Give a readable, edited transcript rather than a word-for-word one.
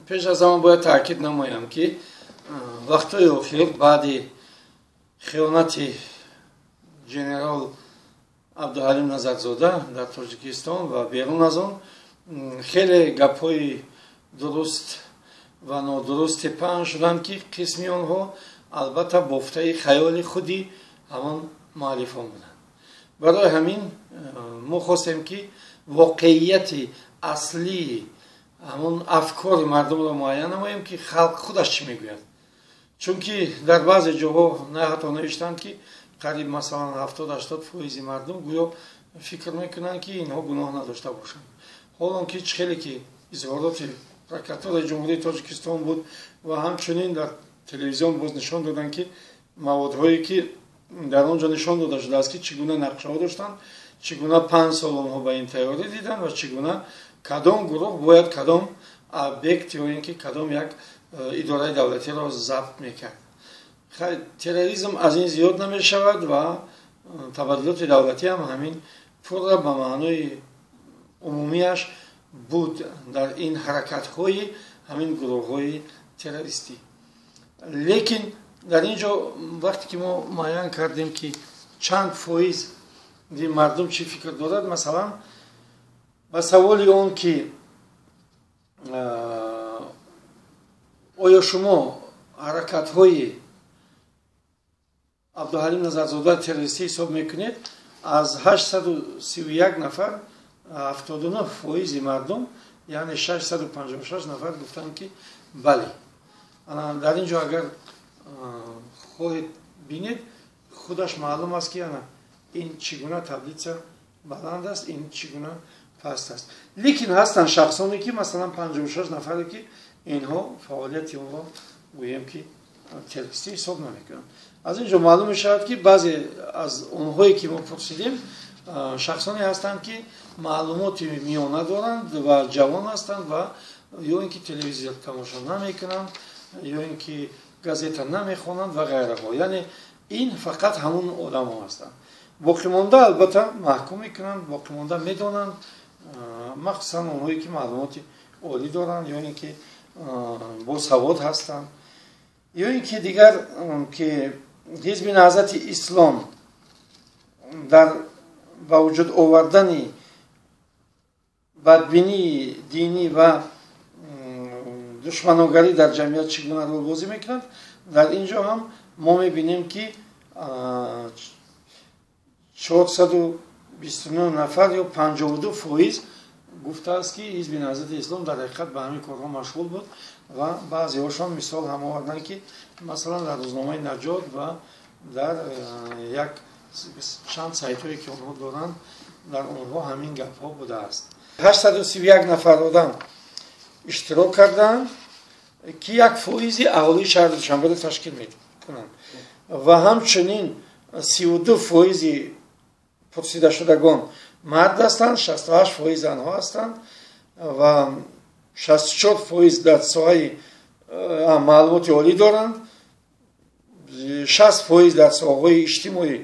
Пеш аз ҳама бояд таъкид намоям, ки вақтҳои охир баъди хиёнати генерал Абдуҳалим Назарзода дар Тоҷикистон ва берун аз он хеле гапҳои дуруст ва нодурусте паҳн шуданд, ки қисми онҳо албатта бофтаи хаёли худи ҳамон муаллифон буданд. Барои ҳамин мо хостем, ки воқеияти аслии ҳамон афкори мардумро муайян намоем, ки халқ худаш чӣ мегӯяд. Чунки дар баъзе ҷоҳо на ҳатто навиштанд, ки қариб, масалан, 70-80 фоизи мардум гӯё фикр мекунанд, ки инҳо гуноҳ надошта бошанд. Ҳол он ки чӣ хеле ки изҳороти прокуратураи Ҷумҳурии Тоҷикистон буд ва ҳамчунин дар телевизион боз нишон доданд, ки маводҳое ки дар он ҷо нишон дода шудааст, ки чӣ гуна нақшаҳо доштанд, чӣ гуна 5 сол онҳо ба ин тайёрӣ диданд ва чӣ гуна кадом гурӯҳ бояд кадом объект ё ин ки кадом як идораи давлатиро забт мекард. Терроризм аз ин зиёд намешавад ва табаддулоти давлатӣ ҳам ҳамин пурра ба маънои умумиаш буд дар ин ҳаракатҳои ҳамин гурӯҳҳои террористӣ. Лекин дар ин ҷо вақте ки мо муайян кардем, ки чанд фоиз мардум чӣ фикр дорад, масалан, ба саволи он ки оё шумо ҳаракатҳои Абдуҳалим Назарзода террористӣ ҳисоб мекунед, аз 831 нафар 79 фоизи мардум, яъне 656 нафар гуфтанд, ки бале. Дар ин ҷо агар хоҳед, бинед, худаш маълум аст, ки ана ин чӣ гуна таблица баланд аст, ин чӣ гуна паст аст. Лекин ҳастанд шахсоне, ки масалан 56 нафаре, ки инҳо фаъолияти онро гӯем, ки террористӣ ҳисоб намекунанд. Аз ин ҷо маълум мешавад, ки баъзе аз онҳое ки мо пурсидем, шахсоне ҳастанд, ки маълумоти миёна доранд ва ҷавон ҳастанд ва ё ин ки телевизор тамошо намекунанд, ё ин ки газета намехонанд ва ғайраҳо. Яъне ин фақат ҳамун одамҳо ҳастанд. Боқимонда албатта маҳкум мекунанд, боқимонда медонанд, махсусан онҳое ки маълумоти олӣ доранд ё ин ки босавод ҳастанд. Ё ин ки дигар, ки Ҳизби Наҳзати Ислом дар ба вуҷуд овардани бадбинии динӣ ва душманогарӣ дар ҷамъият чӣ гуна ролбозӣ мекунад, дар ин ҷо ҳам мо мебинем, ки 429 нафар ё 52% гуфтааст, ки Ҳизби Наҳзати Ислом дар ҳақиқат ба ҳамин корҳо машғул буд. Ва баъзеҳошон мисол ҳам оварданд, ки масалан дар рӯзномаи Наҷот ва дар як чанд сайтҳое ки онҳо доранд, дар онҳо ҳамин гапҳо будааст. 831 нафар одам иштирок карданд, ки 1 фоизи аҳолии шаҳри Душанберо ташкил мекунанд ва ҳамчунин 32 фоизи пурсидашудагон мард ҳастанд, 68% занҳо ҳастанд ва 64% дар соҳаи маълумоти олӣ доранд, 60% дар соҳаҳои иҷтимоӣ.